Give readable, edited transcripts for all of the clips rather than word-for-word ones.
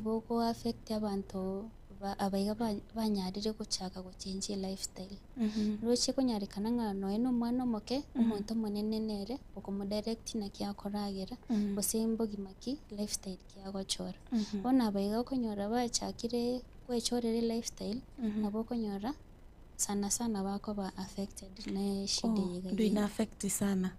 bogo affect abanto ba abaiga ba banyarire gochaka gochengi elifestyle. Roche konyarekana ng'a nonya na omwana omoke, omonto omonene nere okomodirect naki akoragera, gose mbogima ki, lifestyle ki agochora. Bono abaiga okonyora bachakire gwechorera elifestyle, nabo okonyora sana sana bakoba affected na eshida eye iga Ndo ina affect sana.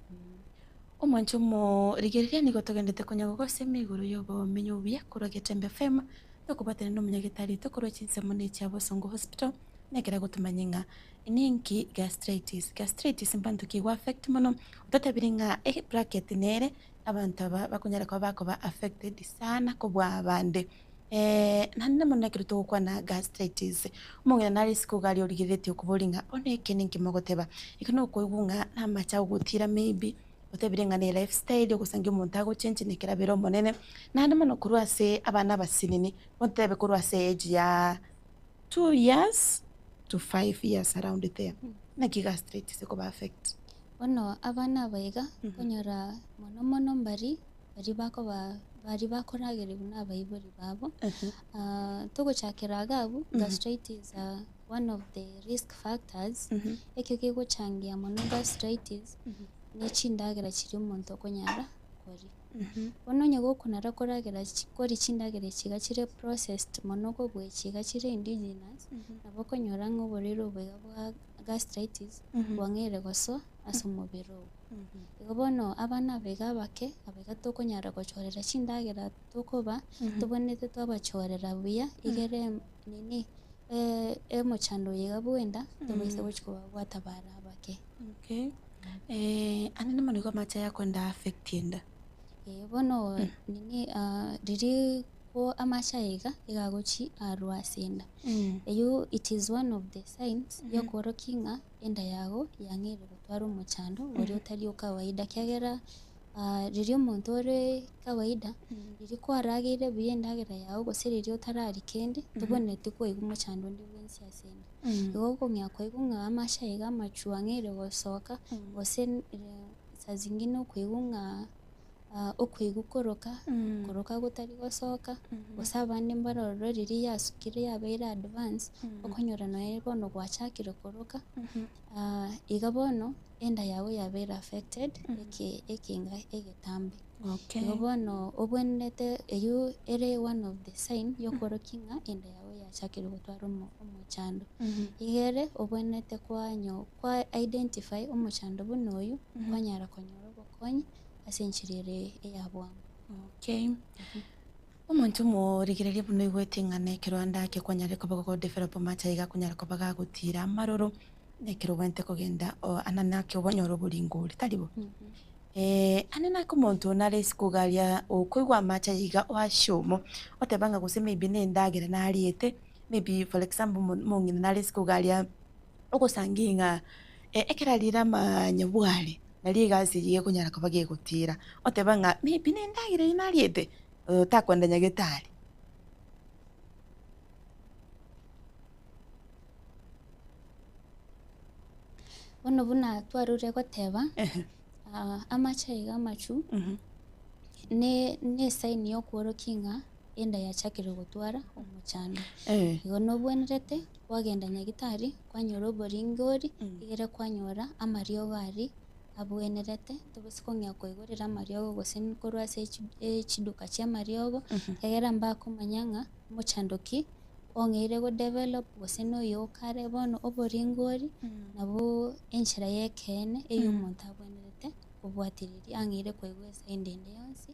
Omwancho omorigereria nigo togendete konya gogosemia igoro y'obomenyo obuya korwa Getembe FM, tokobwatana na omonyagetari oito korwa chinsemo na echia Bosongo Hospital, nekero agotomanyia ng'a ninki gastritis. Gastritis mbanto ki egwa affect mono, otatebiri ng'a ebracket nere abanto aba bakonyara koba bakoba affected sana kobua abande. Naende mono ekero togokwana gastritis, omong'ina nare isiko iga aria origereretie okoboria ng'a bono eke ninki mogoteba? Eke nokoigwa ng'a namache agogotira maybe, otebire ng'a ne lifestyle ogosangia omonto agochenchi na ekero abere omonene, naende mono korwa ase abana abasinini, otebe korwa ase age ya 2 years to 5 years around there, naki gastritis ekoba affect? Bono abana aba iga, okonyora mono mono mbari baria bakoba baria bakoragerigwa na abaibori babo. Togochakera iga abwo, gastritis one of the risk factors, ekio kegochangia mono gastritis, ne chindagera chiria omonto okonyara koria. Bono onye gokonara koragera chi koria chindagera echi iga chire processed mono kobua echi iga chire indigenous, nabo okonyora ng'a oborwaire obo iga bwa gastritis bwang'eire gosoa ase omobere oo. Igo bono abana aba iga abake, aba iga tokonyara gochorera chindagera tokoba, tobwenerete twabachorera buya, igere nini emochando oyo iga bwenda, tobaise gochia kobabwata bare abake. Okay, ande mono igo amache aya akoenda affect enda. Eh bono nini riria ko amache aya iga, iga agochia arwa ase enda. Eywo it is one of the signs yokoorokia ng'a enda yago yang'eire gotwara omochando oria otari o kawaida ekiagera riria omonto ore kawaida, riria kwarageire buya endagera yago gose riria otararia kende, tobwenereti koigwa omochando onde bwensi ase enda. Igo okong'ea koigwa ng'a amache aiga amachu ang'eire gosoka, gose saa zingine okoigwa ng'a okoigwa koroka, koroka gotari gosoka, gose abande mbare ororo riria yasukire yabeire advance, okonyora nonya bono gwachakire koroka, iga bono enda yago yabeire affected eke ekenga egetambe. Okay. Igo bono obwenerete eywo ere one of the sign yokoorokia ng'a enda yago yachakire gotwara omo omochando. Iga ere obwenerete kwanyo kwa identify omochando buna oywo, kwanyara konyora obokonyi. ase enchera ere eya bwango. Okay. Omonto omorigereria buna oigwete ng'a nekero ande ake kwanyarire koba gogodevelop amache aiga akonyara koba gagotira amaroro, nekero obwenerete kogenda o ana naki obonyore oboringori, tari bo? Ande naki omonto nare isiko iga aria okoigwa amache aya iga oassume, oteba ng'a gose maybe na endagera nariete, maybe for example omo omong'ina nare isiko iga aria. Ogosangia ng'a ekero arire amanyabwari, nario egasi eyio gekonyara koba gegotira, oteba ng'a maybe na endagera eyio nariete, otakwenda nyagetari. Bono buna twarure goteba, amache aiga amachu, ne ne esign ya okworokia ng'a enda yachakire gotwara omochando. Igo nobwenerete kwagenda nyagitari kwanyora oboringori egere kwanyora amariogo aria abwenerete tobase kong'ea koigorera amariogo gose korwa ase echiduka chia amariogo ekiagera mbakomanya ng'a omochando ki ong'eire godevelop gose noyo okare bono oboringori nabo enchera ya ekeene eywo omonto abwenerete kobwatireria ang'eire koigwa esaidi ende yonsi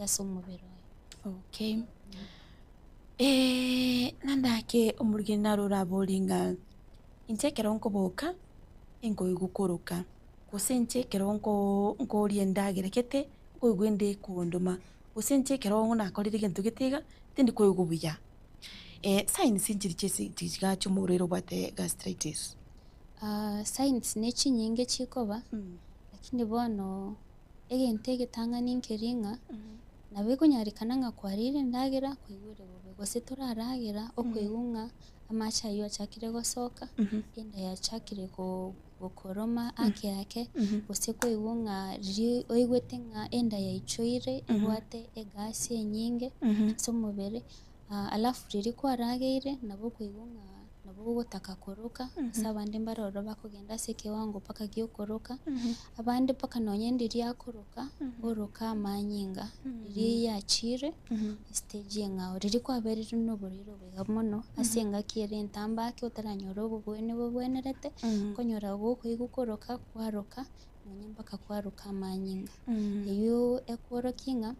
ase omobere oye. Okay. Naende ake omorwani naro orabori ng'a inche ekero nkoboka, nkoigwa koroka, gose inche ekero nko nkoria endagera gete, nkoigwa ende ekondoma, gose inche ekero nakorire egento gete iga, tindi koigwa buya. Signs nchiria chia ase chigacha omorwaire obwate gastritis? Signs ne chinyinge chikoba, lakini bono egento egetang'ani nkeri ng'a. Nabo ekonyarekana ng'a kwarire endagera kwaigure bobe, gose toraragera okoigwa ng'a amache ayio achakire gosoka, enda yachakire gokoroma ake ake, gose koigwa ng'a riria oigwete ng'a enda yaichoire ebwate egasi enyinge ase omobere. Alafu riria kwarageire nabo okoigwa ng'a nabo ogotaka koroka, ase abande mbare ororo bakogenda ase ekewango mpaka gia okoroka, abande mpaka nonye ndiria akoroka, oroka amanyinga, riria yachire estage eng'ao. Riria kwaberire na oborwaire oboiga mono ase engaki ere entambe ake otaranyora obobweni bobwenerete, okonyora gokoigwa koroka kwaroka nonye mpaka kwaroka amanyinga. Eywo ekworokia ng'a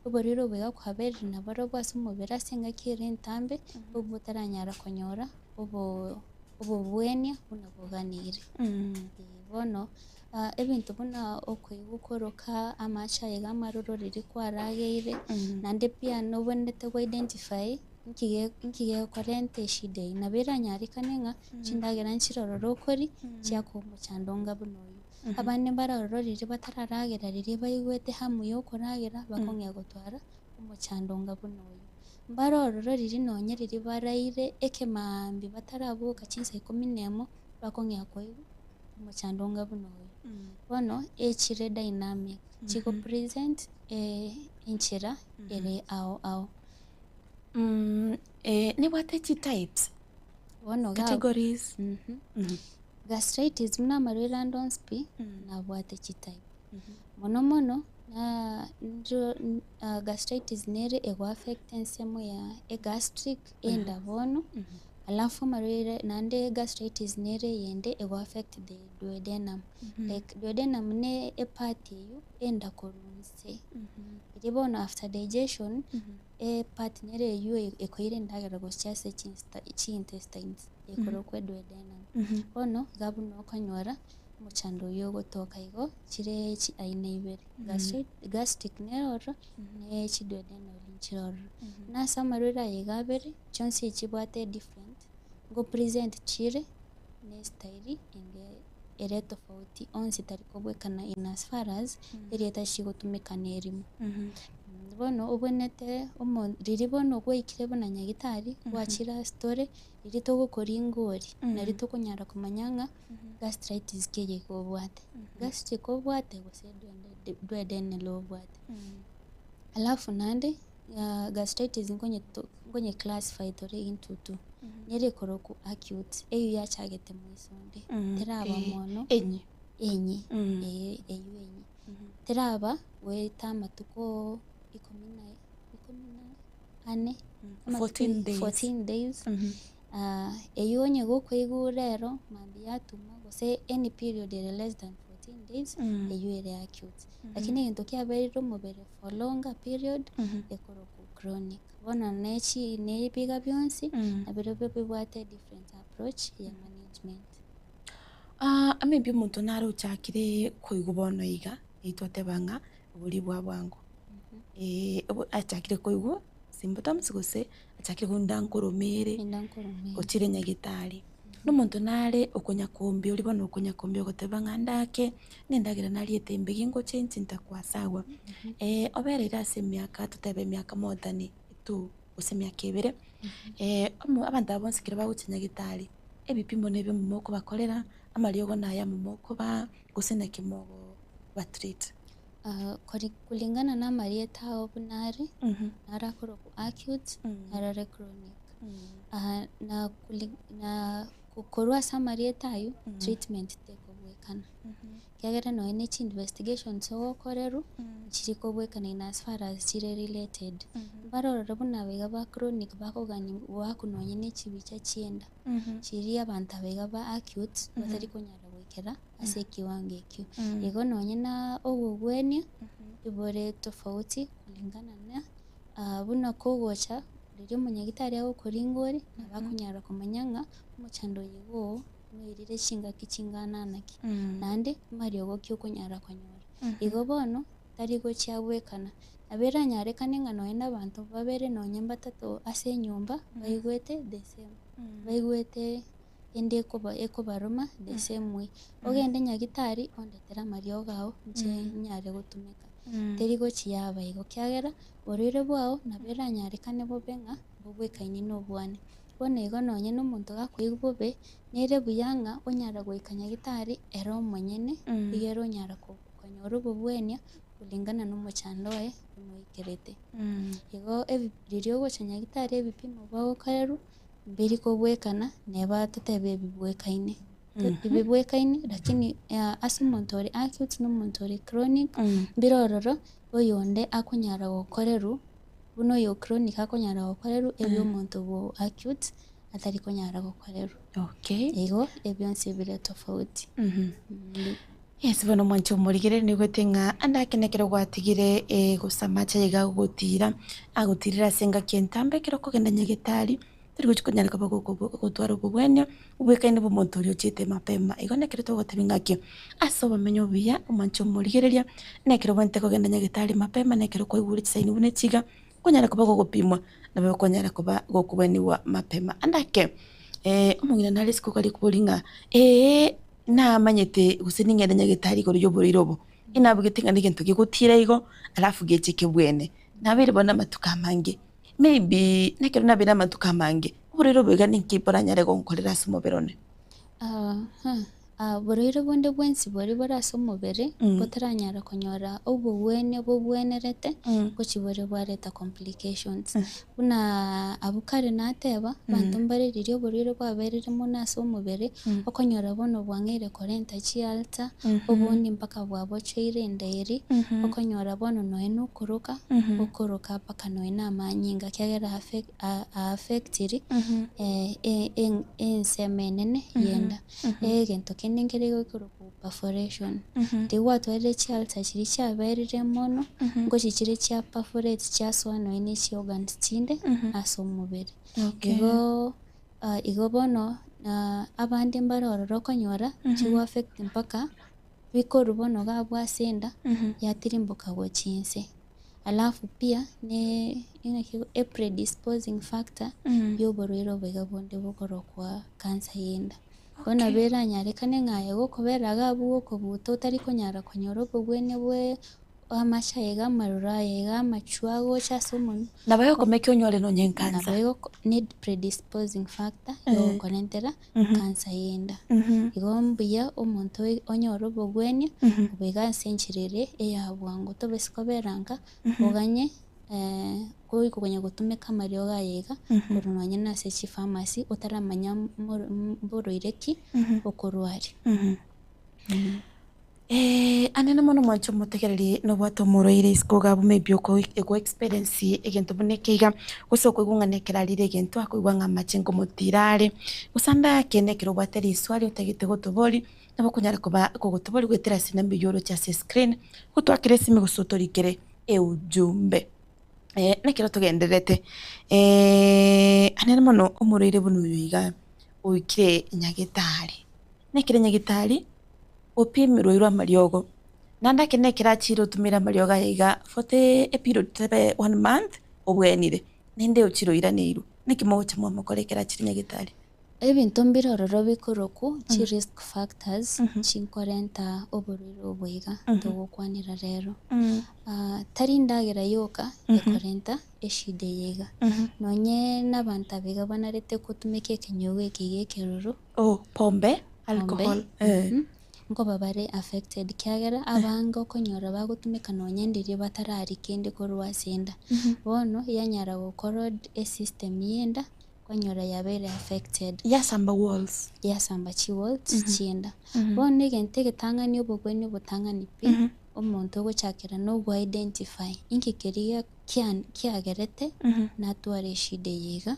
oborwaire obo iga kwaberire nabarobwo ase omobere ase engaki ere entambe, obwo otaranyara konyora obobwenia buna boganeire. Bono ebinto buna okoigwa koroka amache aye iga amaroro riria kwarageire, naende pia nobwenerete go identify nki nki gekorenta eshida eywo. Nabo eranyarekane ng'a chindagera nchire ororo okoria chiakoa omochando onga buna oywo. Abande mbare ororo riria batararagera riria baigwete hamu ya okoragera bakong'ea gotwara omochando onga buna oywo. Mbare ororo riria nonye riria baraire ekemaambia bataraboka chinsa ikomi na emo bakong'ea koigwa omochando onga buna oywo. Bono echire dynamic chigo present enchera ere ao ao. Nebwate chitypes, Bono iga categories. Gastritis buna amarwaire ande onsi pi, nabwate chitype. Mono mono, gastritis nere ego affect ensemo ya egastric enda bono, alafu amarwaire naende gastritis nere eyende ego affect the duodenum. Like duodenum ne epart eywo enda korwa inse, eria bono after digestion, epart nere eywo ekoira endagera gochia ase chiintestines. Ekorokwa duodenum. Bono iga buna okonyora omochando oyio ogotoka igo chire chiaina ibere, gastric nere ororo ne chiduodenal nchire ororo. Na ase amarwaire aya iga abere, chionsi echibwate different, ngo present chire na estyle enge ere tofauti onsi tari kobwekana in as far as erieta chigotumeka na erimo. Bono obwenerete omo riria bono gwaikire buna nyagetari, gwachire ase tore, riria togokoringa oria, nari tokonyara komanya ng'a gastritis ki eye iga obwate. Gastric obwate gose duodenal obwate. Alafu naende gastritis nkonye to nkonye classify tore into two, nere ekorokwa acute, eywo yachagete moiso onde, teraba mono Enye. enye eh eywo enye. Teraba goeta amatuko ikomi na ane, amatuko 14 days. 14 days, eywo onye gokoigwa rero mambia yatuma gose any period ere less than 14 days, eywo ere acute. Lakini egento kiabeire omobere for longer period, ekorokwa chronic. Bono nechi nebiga bionsi, nabirobio bibwate different approach ya management. Maybe omonto nare ochakire koigwa bono iga, twateba ng'a obori bwa bwango. Achakire koigwa symptoms gose achakire koigwa nkoromere, ochire nyagetari. Na omonto nare okonyakombia oria bono okonyakombia ogoteba ng'a ndake, na endagera nariete embe gingo change ntakwasagwa. Obereire ase emiaka totebe emiaka more than two gose emiaka ebere, abanto aba bonsi ekero bagocha nyagetari, ebipimo na ebimo mokobakorera, amariogo naye amo mokobaa, gose naki mogo batreat. Kulingana na amarieta ao buna are, naro akorokwa acute, naro are chronic. Na na korwa ase amarieta aywo, treatment tekobwekana. Ekiagera nonye na chi investigations ogokorerwa, nchiri kobwekana in as far as chire related. Mbare ororo buna aba iga ba chronic bakogani goakwa nonye na echibicha chienda, chiria abanto aba iga ba acute, batari konyara goikera ase ekiwango ekio. Igo nonye na obobwenia, ibore tofauti kulingana na buna kogocha riria omonyagitari agokoringa ore, nabo akonyara komanya ng'a omochando oyo iga oo noirire chingaki chingana naki, naende amariogo ki okonyara konyora. Igo bono, tari gochia bwekana, nabo eranyarekane ng'a nonye na abanto babere nonye mbatato ase enyomba, baigwete the same, baigwete ende ekoba ekobaruma the same way. Ogende nyagitari ondetere amariogo ao inche nyare gotumeka. Teri gochia yaba igo, kiagera borwaire bwao nabo eranyarekane bobe ng'a mbobwekaine na obwane. Bono igo nonye na omonto gakoigwa bobe, nere buya ng'a onyara goika nyagitari ere omonyene, igere onyara konyora obobwenia. kulingana na omochando oye omoikerete. Igo ebi riria ogocha nyagetari ebipimo bagokorerwa, mbiri kobwekana neba totebe ebibwekaine. Ebibwekaine lakini ase omonto ore acute na omonto ore chronic, mbire ororo oyonde akonyara gokorerwa buna oyo chronic akonyara gokorerwa ebi omonto bo acute atari konyara gokorerwa. Okay. Igo ebionsi bire tofauti. Yes bono mwanche omorigereria nigoete ng'a ande ake nekero gwatigire gose amache iga agogotira, agotirire ase engaki entambe ekero okogenda nyagetari, tori gochi konyara koba gotwara obobwania obwekaine bwa omonto oria ochete mapema. Igo nekero togotebia ng'aki, ase obomenyo obuya omwanche omorigereria, nekero obwenerete kogenda nyagetari mapema, nekero kwaigure chisaini buna echi iga, okonyara koba gogopimwa, nabo okonyara koba gokobweniwa mapema. Ande ake, omong'ina nare isiko kare koboria ng'a eeh namanyete gose ning'ende nyagetari igoro y'oborwaire obo, inabugete ng'a negento gegotira igo, alafu geche kebwene. Nabeire bono amatuko amange, maybe nekero nabeire amatuko amange, oborwaire obo iga ninki boranyare gonkorera ase omobere one? Oborwaire bonde bwensi boria bore ase omobere, botaranyara konyora obogwenia bobwenerete, ngochia bore bwareta complications. Buna abwo kare nateba, abanto mbare riria oborwaire bwaberire mono ase omobere, okonyora bono bwang'eire korenta chialter, obondi mpaka bwabochoire enda eria, okonyora bono nonya na okoroka, okoroka mpaka nonya na amanyinga ekiagera aaffectiri ensemo enene y'enda. Egento kende nkere gekorokwa perforation, riria gwatwarire chialter chiria chiaberire mono, ngochi chire chia perforate chiasoa nonya ne chiorgans chinde ase omobere. Igo igo bono abande mbare ororo okonyora chigo affect mpaka bikorwa bono iga abwo ase enda yatirimboka gochia inse. Alafu pia ne engaki e predisposing factor ya oborwaire obo iga bonde bokorokwa cancer ya enda. Bono nabo eranyarekane ng'a aye gokobera iga abwo gokobuta otari konyara konyora obobwenia bwe amache aya iga amaroro aya iga amachwa agocha ase omonwa. Nabo egokomeka onyore nonye enkansa. Nabo egoko ne predisposing factor ya ogokorentera cancer ya enda. Igo mbuya omonto onyore obogwenia obo iga ase enchera ere eya bwango tobasi kobera nka oganye konya gotumeka amariogo aya iga korwa nonye na ase chipharmacy otaramanya mborwaire ki okorwaria. Anene mono mwanche omotegereri nobwate omorwaire isiko iga abwo maybe oko ego experience egento buna eke iga, gose okoigwa ng'a nekero arire egento akoigwa ng'a amache nkomotira are, gose ande ake nekero obwate riswari otagete gotoboria, nabo okonyara koba kogotoboria goetera ase enamba eywo oroche ase escreen, gotwakera esimi gose otorikere eujumbe. Nekero togendererete anene mono omorwaire buna oyo iga oikire nyagetari, nekere nyagetari. Opimirwe oirwe amariogo, naende ekero nekero achire otumire amariogo aya iga for the period tobe one month obwenire, naende ochire oiraneirwe, naki mogocha mwamokora ekero achire nyagetari? Ebinto mbire ororo bikorokwa chi risk factors chinkorenta oborwaire obo iga togokwanera rero. Tari endagera yoka ekorenta eshida eye iga, nonye na abanto aba iga banarete gotumeka ekenyugwa eke iga ekeroro. Oh, pombe, alcohol, eh. Nkoba bare affected kiagera abange okonyora bagotumeka nonye ndiria batarari kende korwa ase enda. Bono yanyara gocorrode esystem ya enda, kwanyora yabeire affected. Yasamba walls. Yasamba chiwalls chienda. Bono egento egetang'ani obobweni obotang'ani pi, omonto ogochakera na ogo identify inki keria kiagerete natware eshida eye iga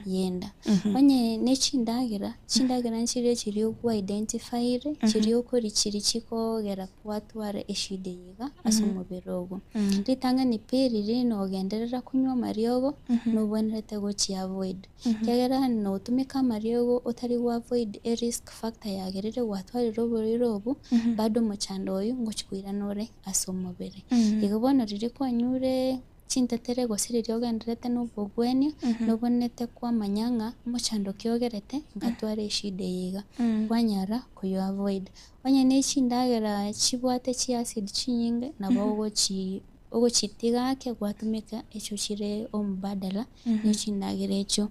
yenda. Onye ne chindagera, chindagera nchiria chiria okwa identifyire, chiria okoria chiria chikogera kwatwara eshida eye iga ase omobere ogo. Ritang'ani pi riria nogenderera konywa amariogo, nobwenerete gochia avoid, ekiagera notumeka amariogo otari go avoid erisk factor yagerire gwatwarire oborwaire obwo, bado omochando oywo ngochia koirana ore ase omobere. Igo bono riria kwanyure chintetere gose riria ogendererete na obogwenia, nobwenerete kwamanya ng'a omochando ki ogerete ngatware eshida eye iga, kwanyara koyo avoid. Onye ne chindagera chibwate chiacid chinyinge, nabo ogochi ogochitiga ake gwatumeka echio chire omubadala ne chindagera echio.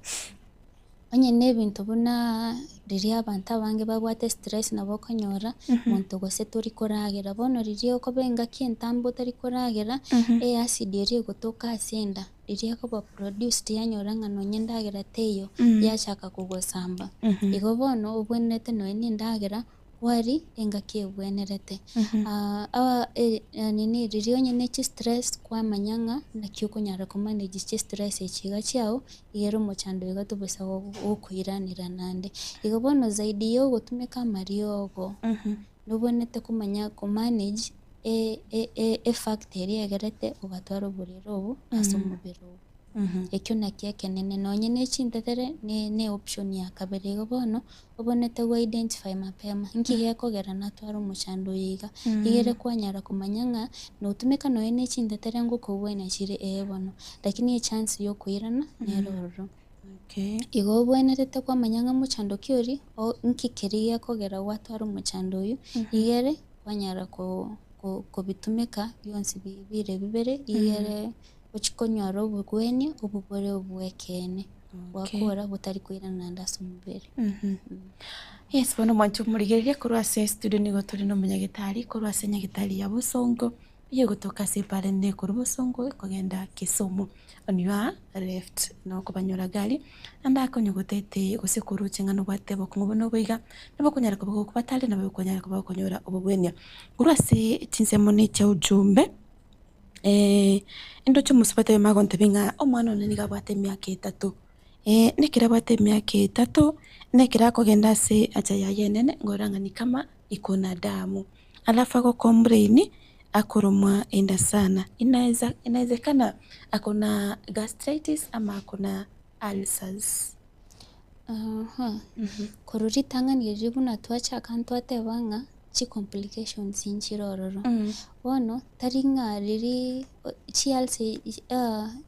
Onye na ebinto buna riria abanto abange babwate stress nabo okonyora, monto gose tori koragera. Bono riria okoba engaki entambe otari koragera, eacid eria egotoka ase enda, riria ekoba produced yanyora ng'a nonye endagera teiyo, yachaka kogosamba. Igo bono obwenerete nonye na endagera. Kwari engaki ebwenerete. Nini riria onye ne chistress kwamanya ng'a naki okonyara komanage chistress echi iga chiago, igere omochando iga tobasa gokoiranera naende. Igo bono zaidi ya ogotumeka amariogo, nobwenerete komanya komanage efactor eria egerete ogatwara oborere obo ase omobere oo. Ekio nakio ekenene, nonye ne chintetere ne ne option ya kabere igo bono, obonete gwa identify mapema, nki gekogera natware omochando oyo iga, igere kwanyara komanya ng'a notumeka nonye ne chintetere ngokobwenia chire ee bono, lakini echance ya okoirana nere ororo. Okay. Igo obwenerete kwamanya ng'a mochando ki oria, o nki keria gekogera gwatwara omochando oyio, igere kwanyara ko ko kobitumeka bionsi bi bire bibere, igere Gochia konyora obogwenia obwo bore obw'ekeene, bwakora botari koirana naende ase omobere. Yes, bono mwanche omorigereria korwa ase estudio nigo tore na omonyagetari korwa ase nyagetari ya Bosongo, eye egotoka ase epara ende ekorwa Bosongo ekogenda Kisumu on your left nokobanyora gari, naende akonye gotete gose koruche ng'a nobwate obokong'u buna obo iga, nabo okonyara koba gokobatari nabo okonyara koba gokonyora obobwenia. Korwa ase chinsemo na echia ujumbe. Indoche omosubati oyomo agontebia ng'a omwana one nigo abwate emiaka etato, nekero abwate emiaka etato, nekero akogenda ase haja yaye enene nkorora ng'a ni kama iko na damu, alafu ago complain akoromwa enda sana, inaeza inawezekana ako na gastritis ama ako na ulcers. Korwa ritang'ani riria buna twachaka ntwateba ng'a chicomplications nchire ororo. Bono tari ng'a riria chiulcer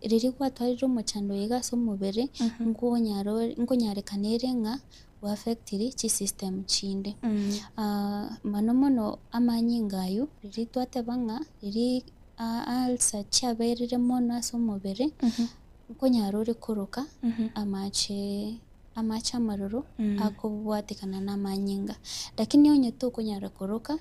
riria gwatwarire omochando oyo iga ase omobere, nkonyara ore nkonyarekana ere ng'a gwaffectiri chisystem chinde. Mono mono amanyinga aywo riria twateba ng'a riria ulcer chiaberire mono ase omobere, Nkonyara ore koroka amache amache amaroro akobwatekana na amanyinga, lakini onye tokonyara koroka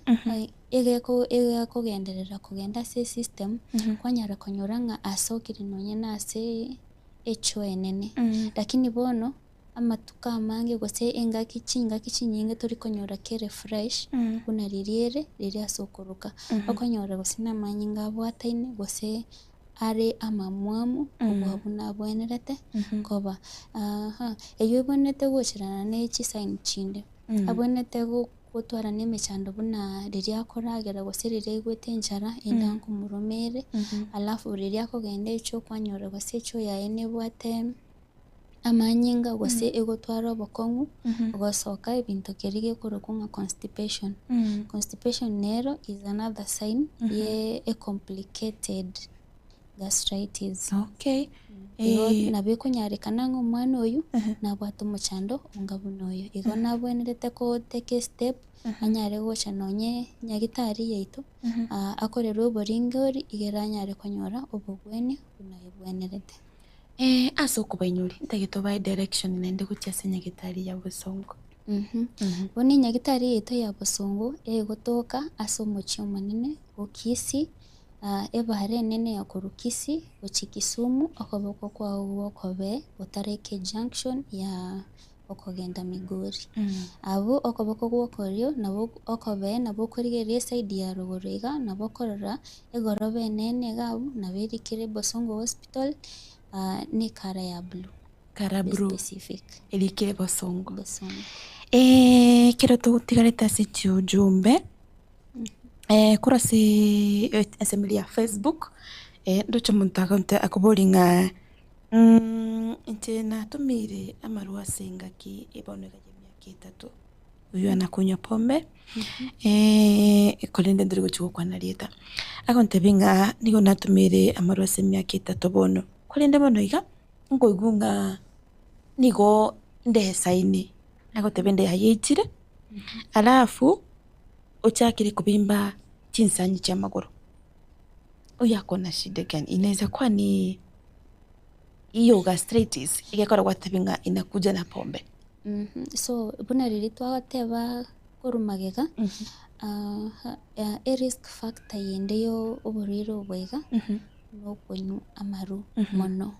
egeko egekogenderera kogenda ase esystem, kwanyara konyora ng'a asokire nonye na ase echoo enene. Lakini bono amatuko amange gose engaki chingaki chinyinge tori konyora kere fresh buna riria ere riria ase okoroka. Okonyora gose na amanyinga abwataine gose are amamwamu kobua buna abwenerete koba. Eyio ebwenerete gocherana ne chisign chinde, abwenerete gotwara na emechando buna riria akoragera gose riria aigwete enchara enda nkomoroma ere, alafu riria akogenda echoo kwanyora gose echoo yaye nebwate amanyinga gose egotwara obokong'u gosoka ebinto keria gekorokwa ng'a constipation. Constipation nero is another sign ye ecomplicated gastritis. Okay. Igo nabo ekonyarekana ng'a omwana oyio nabwate omochando onga buna oyo. Igo nabwenerete ko take a step anyare gocha nonye nyagetari yaito akorerwe oboringori igere anyare konyora obogwenia buna ebwenerete. Ase okobainyori, ntagete obae direction naende gochia ase nyagetari ya bosongo. Bono enyagitari yaito ya bosongo egotoka ase omochie omonene o Kisii, ebara enene ya korwa Kisii gochia Kisumu, okoboko kwao gokobee otareke ejunction ya okogenda Migori. Abwo okoboko gwokorio nabo okobee nabo okorigereria eside ya rogoro iga, nabo okorora egoroba enene iga abwo, nabo erikire Bosongo Hospital, na ekara ya blue. Kara Be blue. specific. Erikire Bosongo. Bosongo. Ekero totigarete ase chiujumbe, korwa ase esemeri ya Facebook, ndoche omonto agote akoboria ng'a inche natomeire amarwa ase engaki bono iga ya emiaka etato, oywo anakunywa pombe, korende ntori gochia gokwana rieta. Agontebia ng'a nigo natomeire amarwa ase emiaka etato bono, korende bono iga, nkoigwa ng'a nigo ndesaine, agoteba ende yaye eichire, alafu ochakire kobimba chinsanyi chia amagoro. Oyo akona shida gani? Inaweza kuwa ni. Iyo gastritis egekora gwatebia ng'a inakuja na pombe. So buna riria twagoteba korwa magega, erisk factor yende ya oborwaire obo iga, nokonywa amaru mono.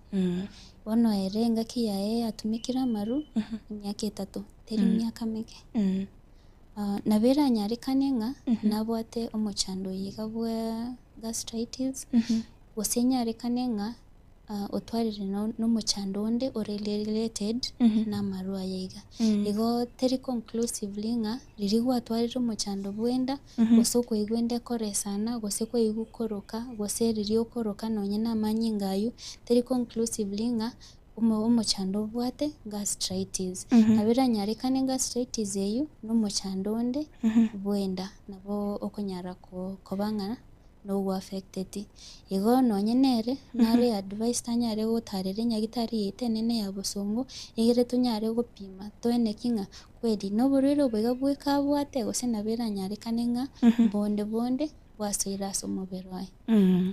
Bono ere engaki yaye yatumekire amaru, emiaka etato, teri miaka meke. Nabo eranyarekane ng'a nabwate omochando oyo iga bwa gastritis, gose enyarekane ng'a otwarire nomochando onde ore related namarwa aya iga. Igo teri conclusively ng'a riria gwatwarire omochando bw'enda, gose okoigwa enda ekoresana, gose kwaigwa koroka, gose riria okoroka nonye na amanyinga aywo, teri conclusively ng'a omochando obwate gastritis. Nabo eranyarekane gastritis eywo nomochando onde bw'enda nabo okonyara koba ng'a nogoaffecteti. Igo nonye nere nare advised anyare gotarera enyagitari yaito enene ya bosongo, egere tonyare gopima toeneki ng'a kweri noborwaire obo iga bweka abwate gose nabo eranyarekane ng'a bonde bonde bwasoire ase omobere oye,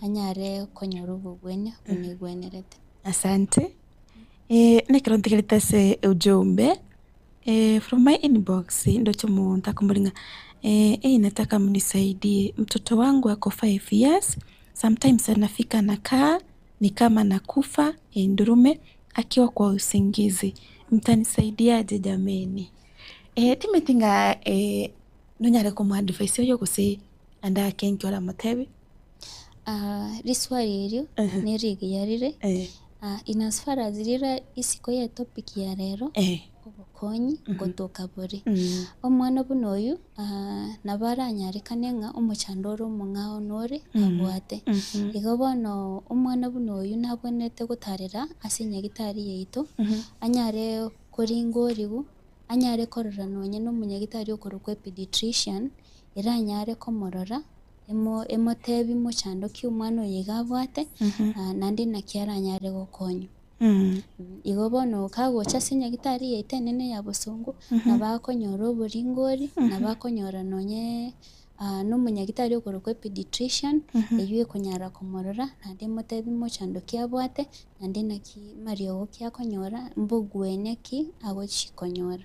anyare konyora obogwenia buna egwenerete. Asante. Nekero ntigerete ase ujumbe From my inbox ndoche omonto akombori ng'a eh nataka mnisaidie mtoto wangu ako five years sometimes anafika anakaa ni kama anakufa endurume akiwa kwa usingizi mtanisaidiaje jameni? Timanyeti ng'a nonyare komoadvise oyo gose ande ake inki oramotebie? Riswali erio nerigiya rire in as far as rire isiko ye topic ya rero obokonyi ngotoka bore. Omwana buna oyio nabo aranyarekane ng'a omochando ore omong'ao nore abwate. Igo bono omwana buna oyio nabwenerete gotarera ase enyagitari yaito anyare koringorigwa, anyare korora nonye na omonyagitari okorokwa epediatrician ere anyare komorora emotebi mochando ki omwana oyo iga abwate, naende naki aranyare gokonywa. Igo bono kagocha ase nyagitari yaito enene ya bosongo, nabo akonyora oboringori, nabo akonyora nonye na omonyagitari okorokwa epediatrician, eywo ekonyara komorora naende emotebi mochando ki abwate, naende naki mariogo ki akonyora, mbogwenia ki agochi konyora.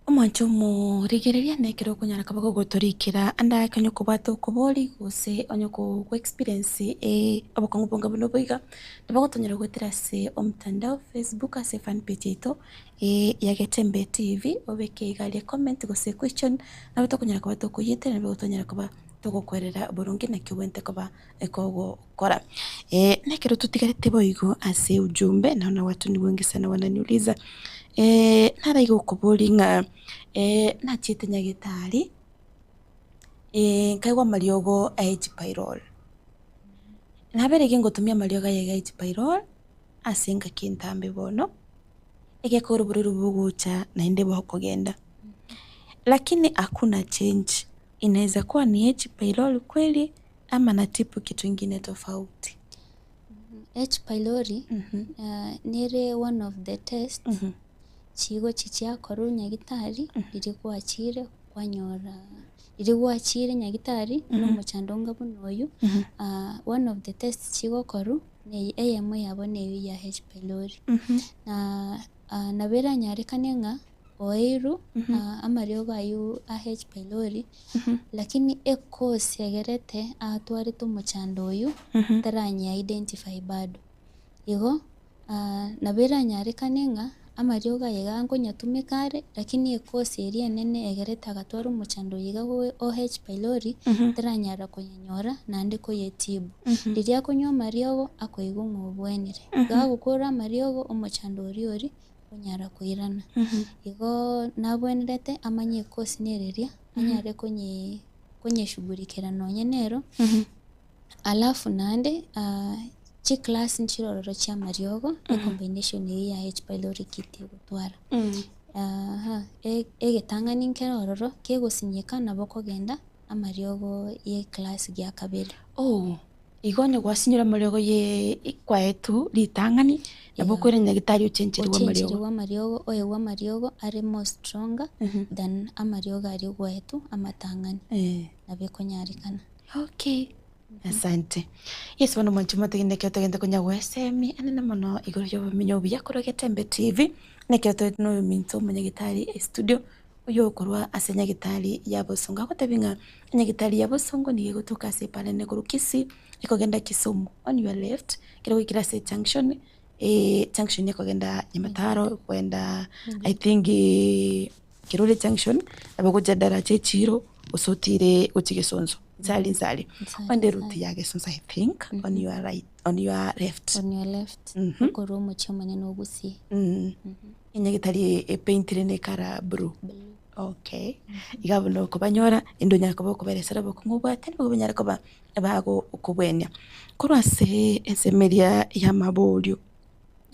Omwanche omorigereria nekero okonyara koba gogotorikera ande ake onye kobwate okobori gose onye ko experience obokong'u bonga buna obo iga, nabo ogotonyora goetera ase omotandao Facebook ase fan page yaito ya Getembe TV obeke iga aria comment gose question nabo tokonyara koba tokoyetera nabo tonyara koba togokwerera boronge naki obwenerete koba kogokora. Nekero totigarete boigo ase ujumbe naona watu ni wengi sana wananiuliza nare iga okoboria ng'a nachiete nyagetari nkaigwa amariogo a H pylori, nabere iga ngotumia amariogo aya iga H pylori ase engaki entambe bono, egekora oborwaire bogocha naende bokogenda, lakini hakuna change inaweza kuwa ni H pylori kweli ama natibu kitu ingine tofauti. H pylori nere one of the test chigochi chiakorwa nyagitari riria gwachire kwanyora riria gwachire nyagitari na omochando onga buna oywo one of the test chigokorwa neye eyemo yabo neywo ya H pylori. Na nabo eranyarekane ng'a oeirwe amariogo aywo a H pylori lakini ecause egerete atwarete omochando oywo taranyia identify bado. Igo nabo eranyarekane ng'a amariogo aya iga nkonyatumeka are lakini ecause eria enene egerete agatwara omochando oyo iga o H pylori taranyara koyenyora naende koyetibu. Riria akonywa amariogo akoigwa ng'a obwenire, igo agokora amariogo omochando oria oria onyara koirana. Igo nabwenerete amanye ecourse nere eria, anyare konye konyeshughulikera nonye nero, alafu naende chiclass nchire ororo chia amariogo, ecombination eywo ya H pylori kit egotwara. Egetang'ani nkere ororo, kegosinyeka nabo okogenda amariogo ye eclass gia kabere. Oh. Igo onye gwasinyire amariogo ye kwaetwe ritang'ani, nabo okoira nyagetari ochencherigwe amariogo. Ochencherigwe amariogo, oegwe amariogo are more stronger than amariogo aria gwaetwe amatang'ani. Nabo ekonyarekana. Okay. Asante. Yeso bono mwanche motegende ekero togende konya goesemi anene mono igoro y'obomenyo obuya korwa Getembe TV, na ekero tore na oyominto omonyagetari estudio, oyo okorwa ase nyagetari ya Bosongo. Agotebi ng'a enyagitari ya Bosongo nigo egotoka ase epara ene korwa Kisii ekogenda Kisumu on your left, ekero gwaikire ase ejunction, ejunction ekogenda Nyamataro, ekogenda I think Kirori junction, nabo ogochia Daraja echiro, gose otire gochia Gesonso, nsari nsari. Nsari, On the route nsari. ya Gesonso I think, on your right, on your left. On your left, okorwa omochie omonene o Gusii. Enyagitari epaintire ne ecolour blue. Blue. Okay, iga buna okobanyora, inde onyare koba okoberesera obokong'u obwate nigo banyare koba bagokobwenia. Korwa ase ensemo eria ya amaborio,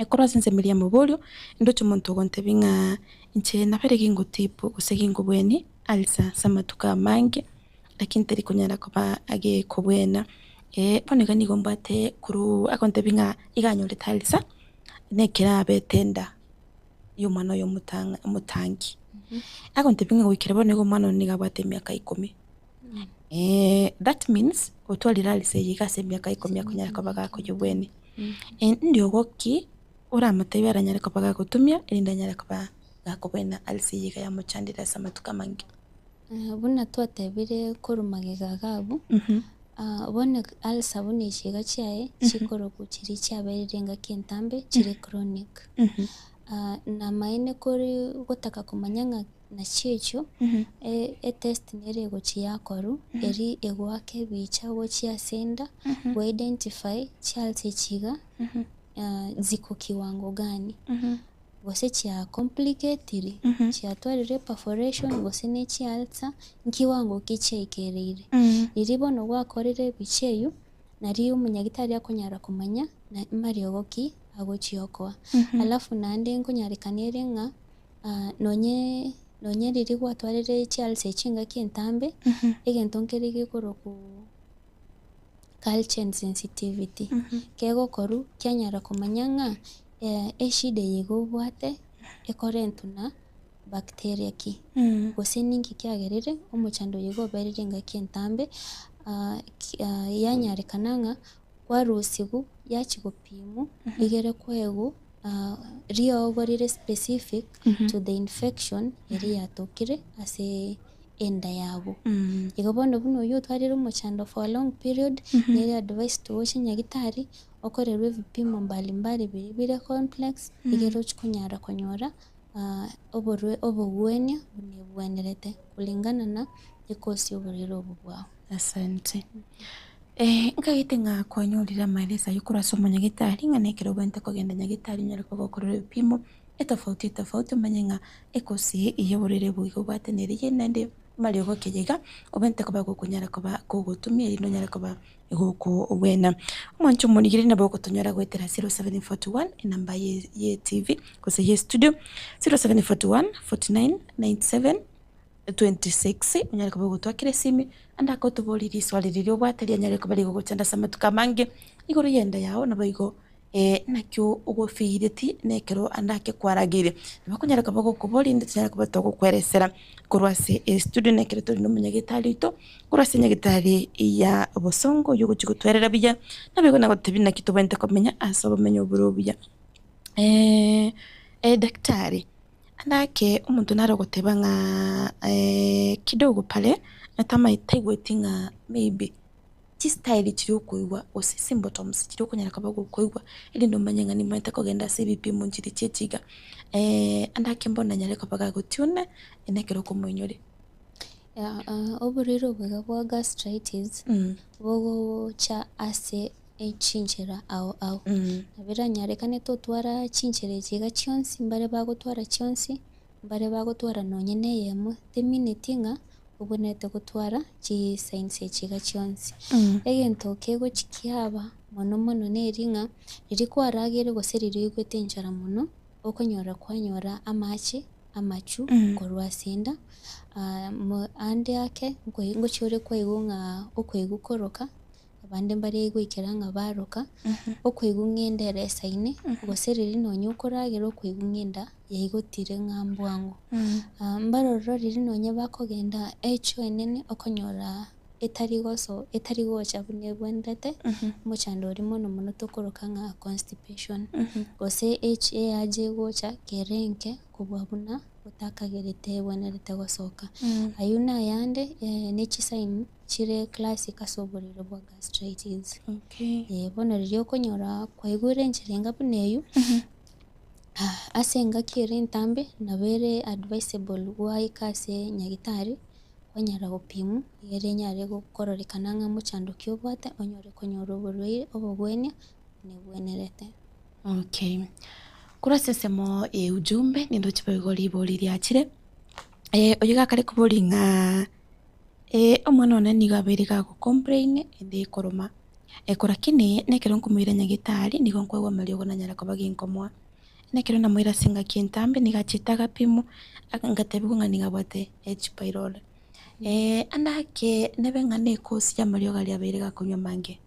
korwa ase ensemo eria ya amaborio, ndoche omonto ogontebia ng'a inche nabere gingotibu gose ginkobwenia ulcer ase amatuko amange, lakini tari konyara koba agekobwena. Bono iga nigo mbwate korwa agontebia ng'a iga anyorete ulcer, na ekero abete enda y'omwana oye omotang'a omotangi. Agontebia ng'a goikera bono iga omwana one nigo abwate emiaka ikomi. That means otwarire ulcer eye iga ase emiaka ikomi akonyara koba gakoyebwenia. Ndiogo ki oramotebie aranyare koba gagotumia erinde anyare koba gakobwena ulcer eye iga yamochandire ase amatuko amange? Buna twatebire korwa magega iga abwo, bono ulcer buna echi iga chiaye chikorokwa chiria chiaberire engaki entambe chire chronic. Namaene kore gotaka komanya ng'a nachio echio, etest nere egochia yakorwa, eri egoaka ebicha gochia ase enda, go identify chiulcer echi iga ziko kiwango gani. Gose chia complicatiri, chiatwarire perforation gose ne chiulcer, nkiwango ki chiaikereire. Riria bono gwakorire ebicha eywo, nario omonyagitari akonyara komanya na mariogo ki agochia okoa. Alafu naende nkonyarekana ere ng'a nonye nonye riria gwatwarire chiulcer chingaki entambe, egento nkere gekorokwa culture and sensitivity, kegokorwa kianyara komanya ng'a eshida eye iga obwate ekorentwa na bacteria ki, gose ninki kiagerire omochando oyo iga oberire engaki entambe, yanyarekana ng'a kwarusiwu yachia gopimwa egere koegwa riogo rire specific to the infection eria yatokire ase enda yabo. Igo bono buna oyio otwarire omochando for a long period, nere advised gocha nyagetari, okorerwe ebipimo mbalimbali biria bire complex, egere ochie konyara konyora oborwe obogwenia buna ebwenerete kulingana na ekosi ya oborwaire obo bwao. Asante. Nkagete ng'a kwanyorire amaelezo ayio korwa ase omonyagetari ng'a nekero obwenerete kogenda nyagetari onyare koba okorora ebipimo etofauti etofauti omanye ng'a ekosi ya oborwaire obo iga obwate nere eye naende mariogo ki iga obwenerete koba gokonyara koba kogotumia erinde onyare koba gokobwena. Omwancho omorigeri nabo ogotonyora goetera 0741 enamba ye ye TV gose ye studio 0741 49 97 26 onyare koba ogotwakera esimi ande agotoborie riswali riria obwate rianyare koba rigogochanda ase amatuko amange igoro y'enda yao nabo igo naki ogofeireti na ekero ande ake kwarageire. Nabo okonyara koba ogokoboria inde tonyare koba togokweresera korwa ase estudio na ekero tore na omonyagetari oito korwa ase enyagetari ya Bosongo oywo ogochia gotwerera buya, nabo igo nagotebia naki tobwenerete komenya ase obomenyo obore obuya. Daktari, ande ake omonto nare ogoteba ng'a kidogo pale natamaeti taigweti ng'a maybe chistyle chiria okoigwa gose symptoms chiria okonyara koba gokoigwa erinde omanye ng'a nimanyete kogenda ase ebipimo nchiria chia echiga ande ake mbono nanyare koba gagotuna ere ekero okomoinyoria. Oborwaire obo iga bwa gastritis bogocha ase chinchera ao ao. Nabo eranyarekane totwara chinchera echi iga chionsi, mbare bagotwara chionsi, mbare bagotwara nonye na eyemo, temineti ng'a obwenerete gotwara chisigns echi iga chionsi. Egento kegochi kiaba mono mono neri ng'a, riria kwarageire gose riria oigwete enchara mono, okonyora kwanyora amache amachu korwa ase enda, ande ake ngochia ore kwaigwa ng'a okoigwa koroka, abande mbare goikera ng'a baroka, okoigwa ng'a enda ere esaine, gose riria nonye okoragera okoigwa ng'a enda yaigotire ng'a mbwango. Mbarororo riria nonye bakogenda echoo enene okonyora. etari goso etari gocha buna ebwenerete, omochando oria mono mono tokoroka ng'a constipation. Gose echi ehaja egocha kere enke kobua buna otakagerete ebwenerete gosoka. Aywo na ayande ne chisign chire classic ase oborwaire bwa gastritis. Okay. Bono riria okonyora kwaigure enchera enga buna eywo, ase engaki ere entambe nabo ere advisable gwaika ase nyagetari, kwanyara gopimwa egere enyare kororekana ng'a mochando ki obwate onyore konyora oborwaire obogwenia buna ebwenerete. Okay. Korwa ase ensemo ya ujumbe nindoche boigo ribori riachire, oyo iga akare koboria ng'a omwana one nigo abeire gago complain ende ekoroma, lakini nekero nkomoira nyagetari nigo nkoegwa amariogo nanyara koba ginkomoa. Nekero namoira ase engaki entambe nigo achete agapimwa, ngatebiwa ng'a nigo abwate H pylori. Ande ake nebe ng'a ne ecause ya amariogo aria abeire gakonywa amange.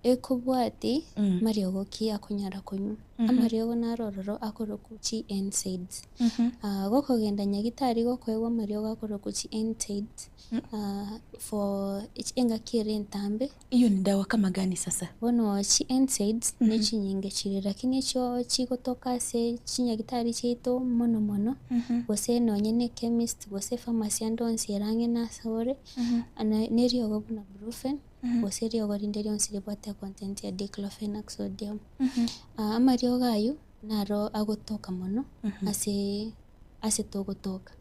Ekobwati mariogo ki akonyara konywa. Amariogo naro ororo akorokwa chi NSAIDs. Gokogenda nyagetari gokoegwa amariogo akorokwa chi NSAIDs for engaki ere entambe. Hiyo ni dawa kama gani sasa? Bono chi NSAIDs ne chinyinge chire lakini echio chigotoka ase chinyagitari chiaito mono mono, gose nonye na echemist gose epharmacy ande onsi ere ang'e nase ore, na eriogo buna brufen, gose eriogo rinde rionsi ribwate econtent ya diclofenac sodium. Amariogo aywo naro agotoka mono ase ase togotoka.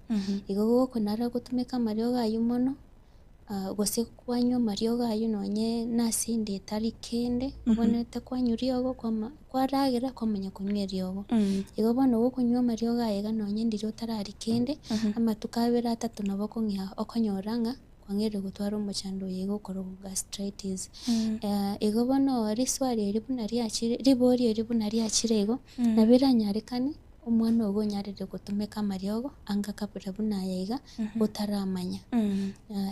Igo gokonara gotumeka amariogo aywo mono, gose kwanywa amariogo aywo nonye nase ende etari kende, obwenerete kwanywa riogo kwama kwaragera kwamanya konywa eriogo. Igo bono gokonywa amariogo aya iga nonye ndiri otararia kende, amatuko abere atato nabo okong'ea okonyora ng'a kwang'eire gotwara omochando oyo iga okorokwa gastritis. Igo bono riswali eri buna riachire ribori eri buna riachire igo, nabo eranyarekane omwana ogo onyarire gotumeka amariogo anga kabere buna aya iga, otaramanya.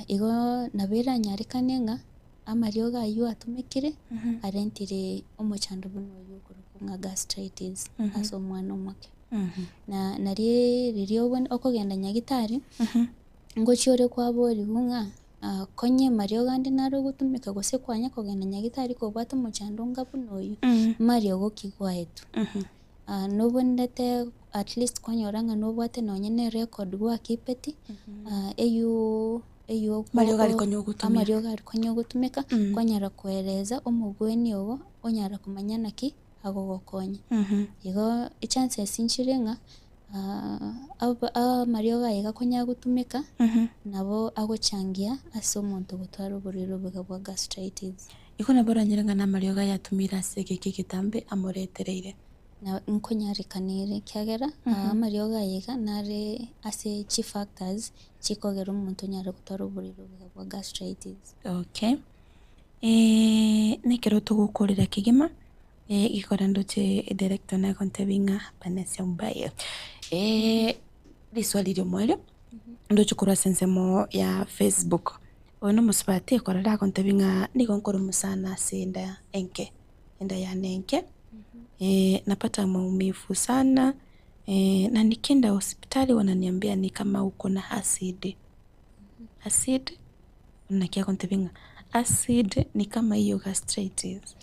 Igo nabo eranyarekane ng'a amariogo aywo atumekire, arentire omochando buna oywo okorokwa ng'a gastritis ase omwana omoke. Na nari riria obwe okogenda nyagetari, ngochia ore kwaboriwu ng'a konye mariogo ande naro ogotumeka gose kwanya kogenda nyagetari kobwate omochando onga buna oywo, mariogo ki gwaetwe. Nobwenerete at least kwanyora ng'a nobwate nonye na erecord gwakipeti, eywo eywo Amariogo aria konya ogotumia. amariogo aria konya ogotumeka, kwanyara koeleza omogweni ogo, onyara komanya naki agogokonya. Igo echances nchire ng'a amariogo aya iga konya gotumeka, nabo agochangia ase omonto gotwara oborwaire obo bwa gastritis. Igo nabo oranyore ng'a na amariogo aya atumire ase egeka egetambe amoretereire. Na nkonyarekana ere ekiagera, amariogo aya iga nare ase chifactors chikogera omonto onyare gotwara oborwaire obo bwa gastritis. Okay. Nekero togokorera kegima, gekora ndoche edirector nagontebia ng'a Vanessa mbaye. Riswali riomoerio, ndoche korwa ase ensemo ya Facebook. Oyo na omosubati ekorora agontebia ng'a nigo nkoromwa sana ase enda enke, enda yane enke, napata maumivu sana, na nikienda hospitali wananiambia ni kama uko na acid. Acid, naki agontebia ng'a acid ni kama hiyo gastritis.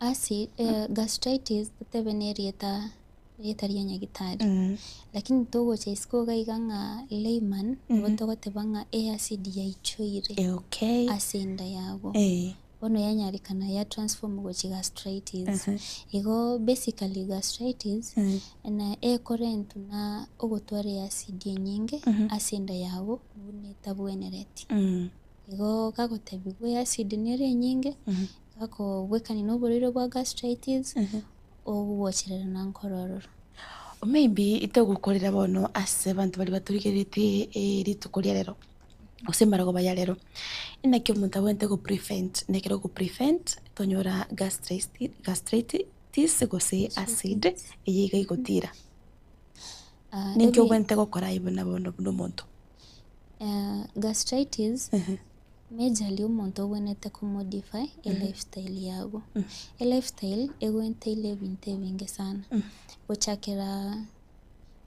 Acid, gastritis totebe na erieta erieta ria nyagetari, lakini togocha isiko iga iga ng'a layman, nigo togoteba ng'a eacid yaichoire Okay. ase enda yago. Bono yanyarekana ya transform gochia gastritis. Igo basically gastritis, na ekorentwa na ogotwara eacid enyinge ase enda yago buna etabwenereti. Igo gagotebiwa eacid nere enyinge, gakobwekania na oborwaire bwa gastritis, ogochererana nkoro ororo. Maybe togokorera bono ase abanto baria batorigereretie rituko ria rero, gose emarogoba ya rero, inaki omonto abwenerete go prevent, nekero ogo prevent tonyora gastritis gose acid eye iga egotira. Ninki obwenerete gokora aye buna bono buna omonto? Gastritis, majorly omonto obwenerete komodify elifestyle yago. Elifestyle egoentail ebinto ebinge sana, gochakera.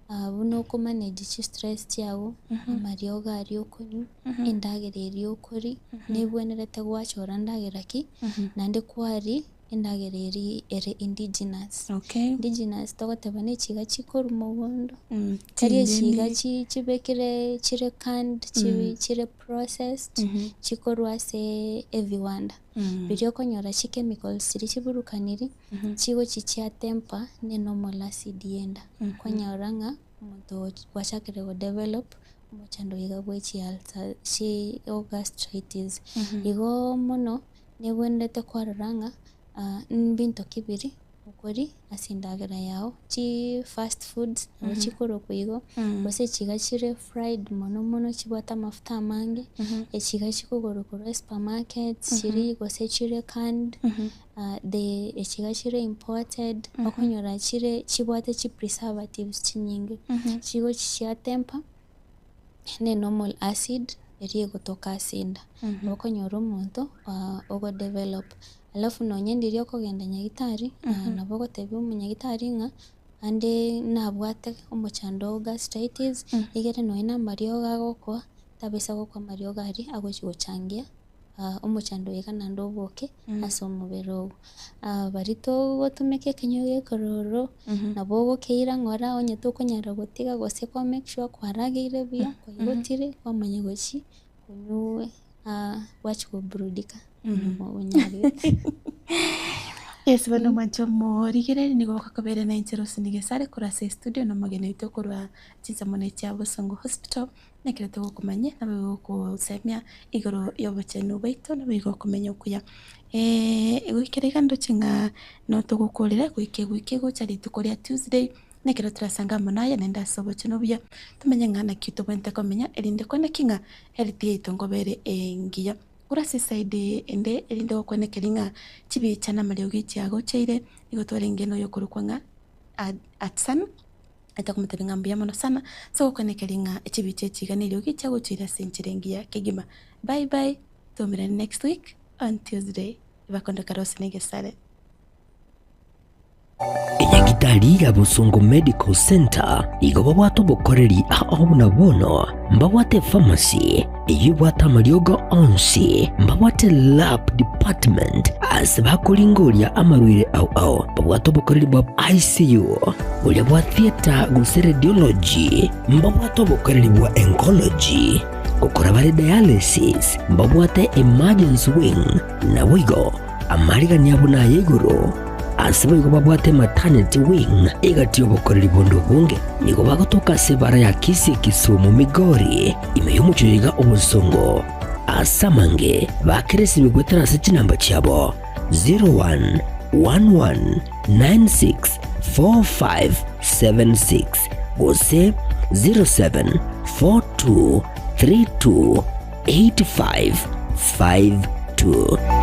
Buna okomanage chistress chiago, amariogo aria okonywa, endagera eria okoria, nebwenerete gwachora ndagera ki, naende kwaria endagera eria ere indigenous. Okay. Indigenous togoteba na echiga chikorwa mogondo, Mm, tari echiga chingeni. chi chibekire chire canned, chi chire processed, chikorwa ase ebiwanda. Riria okonyora chichemicals chiria chiburukaniri, chigochi chiatemper ne normal acid yenda. Okonyora ng'a omonto gwachakire godevelop omochando iga bwe chiulcer chi gastritis. Igo mono nebwenerete kwarora ng'a mbinto ki biri okori ase endagera yago, chi fast foods nabo chikorokwa igo, gose chiga chire fried mono mono chibwate amafuta amange, echiga chikogorwa korwa esupermarket chiri gose chire canned, the echiga chire imported, okonyora chire chibwate chipreservatives chinyinge, chigochi chiatemper. Ne normal acid eria egotoka ase enda, nabo okonyora omonto ogodevelop. Alafu nonye ndiria okogenda nyagetari, nabo ogotebia omonyagitari ng'a ande nabwate omochando o gastritis, egere nonye na amariogo agokoa, tabisa gokoa amariogo aria agochi gochangia. omochando oyo iga naende oboke ase omobere ogo. Baria togotumeka ekenywa gekororo, nabo ogokeira ng'ora onye tokonyara gotiga gose kwa make sure kwarageire buya, kwaigotire, kwamanya gochia konywa gwachia koburudika onyarete. Yes bono mwanche omorigereria nigo gokobera na inche Rosemary Gesare korwa ase estudio na omogeni oito korwa chinsemo chia Bosongo Hospital. Nekero togokomanyia nabo gogosemia igoro y'obochenu bwaito nabo igo okomenya okuya. Goikera iga ndoche ng'a notogokorera goika ewiki egocha rituko ria Tuesday, nekero torasange amo naye naende ase obochenu obuya, tomenye ng'a naki tobwenerete komenya erinde kwane ki ng'a health yaito nkoba ere engiya. Korwa ase eside ende erinde gokwanekeri ng'a chibicha na amariogi chiagocheire, nigo twarenge na oyokorokwa ng'a Atsan. Etokomotebia ng'a mbuya mono sana ase ogokwanekeria ng'a echibicha echi iga neriogi chiagochire ase enchera engiya kegima. Bye bye, toumerane next week on Tuesday. Ebakondoka Rose na Egesare. Enyagitari ya Bosongo Medical Centre igo babwate obokoreri ao buna bono, mbabwate epharmacy eyio ebwate amariogo onsi, mbabwate lab department ase bakoringoria amarwaire ao ao, Babwate obokoreri bwa ICU, boria bwa theatre gose radiology, mbabwate obokoreri bwa oncology, gokora bare dialysis, mbabwate emergency wing, naboigo amarigani abo naya igoro. Ase boigo babwate maternity wing egati y'obokoreri bonde obonge. Nigo bagotoka ase ebara ya Kisii Kisumu Migori, ime y'omochie oyo iga obosongo. Ase amange bakere esimi goetera ase chinamba chiabo. 0111964576 gose 0742328552.